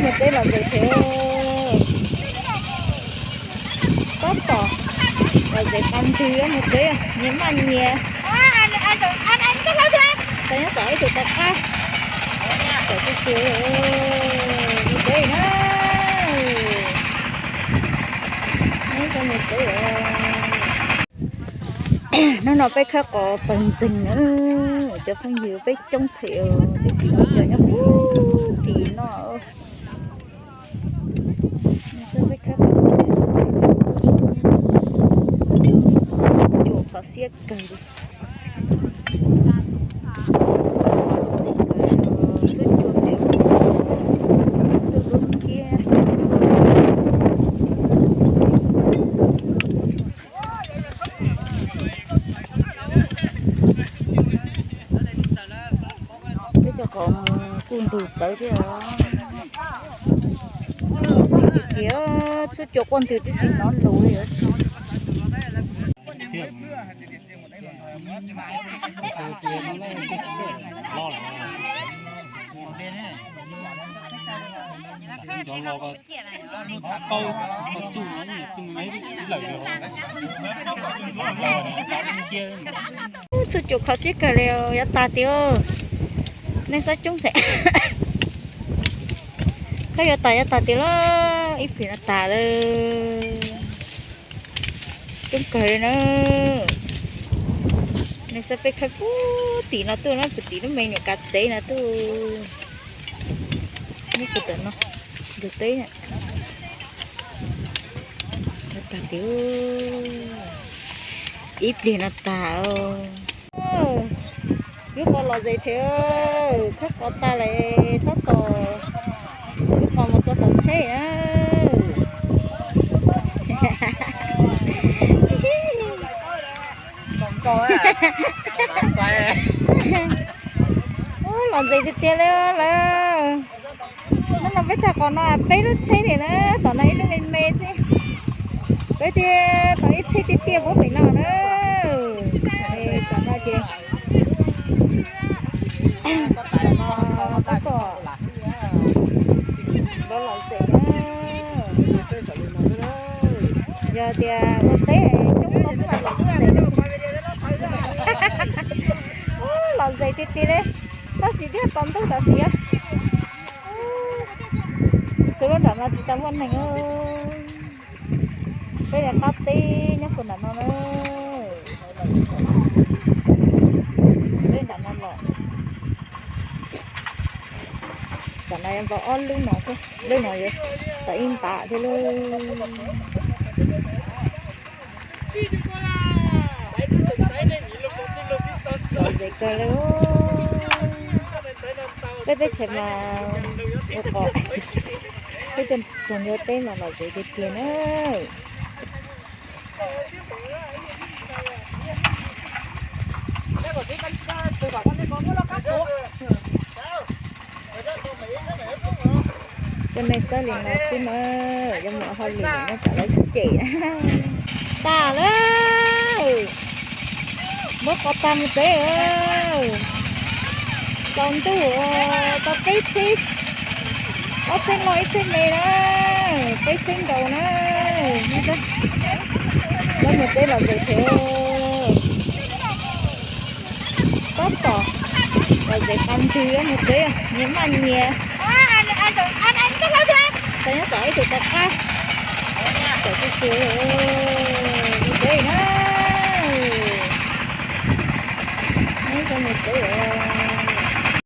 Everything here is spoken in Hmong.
Mus teb los zes thiab. Tab tom los zes qab ntwg mus teb, nyias maj nyias. Tau nyob tom ib tug tau qab. Tom tus tus mus teb na. Neb tau mus teb. Hnub no peb khawb qos pawg ntxeeg na, cov phooj ywg peb coob thiab, tiam sis cov nyob puag tim no. Xwb peb khawb qos, cua qhov siab kawg li. Xub cua tias tus lub kiag. Peb cov qos kuj ntug txawv thiab os. Tiag, xub cua quaj ntws twb tsis hnov lus li os. Xub cua qhov siab kawg li, yuav tas tiag. Nej xob coob thiab. Khawb yuav tas yuav tas tiag lawm, ib pliag no tas lawm. Coob kawg li na. Nej saib peb khawb puag tim no tuaj na, puag tim lub me nyuam kav tsev no tuaj. Nyob puag tom no, ntug teb. Tag tiag, ib pliag no tag. Lub qos los zes thiab, khawb qos tag lawm, tab tom lub qos mus txog saum tsheb na. Ub, los zes tiag tiag li lawm. Hnub no peb tag qos no peb lub tsheb li na, tom no ib lub me me xwb. Peb thiaj tau ib tsheb tiag tiag puag pem no na. Tom no ces, tom no tab tom los zes na. Yog tias ua teb coob no xwb mas los zes. Los zes tiag tiag li, tab sis thiaj tsaus ntuj tam sim. Xwb lub nram no tsis tau muaj neeg. Peb qab teb nyob puag nram no na. Peb nram no los. Tam no yuav npau ob lub no xwb, lub no yuav tau ib nta thiab lub. Los zes kawg li. Peb teb chaws mas ua qos, peb cov ntsuag teb mas los zes tiag tiag na. Coj nej saib li no xwb na, yuav mus hauj lwm no tsam lawv cem. Tas lawm, muab qos tag mus tsev. Tsaus ntuj, tau peb tsheb, ob tsheb loj ib tsheb me na, peb tsheb nkaus na. Lawv mus teb los zes thiab. Tab tom los zes qab ntwg mus tsev, nyias maj nyias. Tau nyob tom ib tug tau qab. Tom tus tus mus tsev na. Neb tau mus tsev.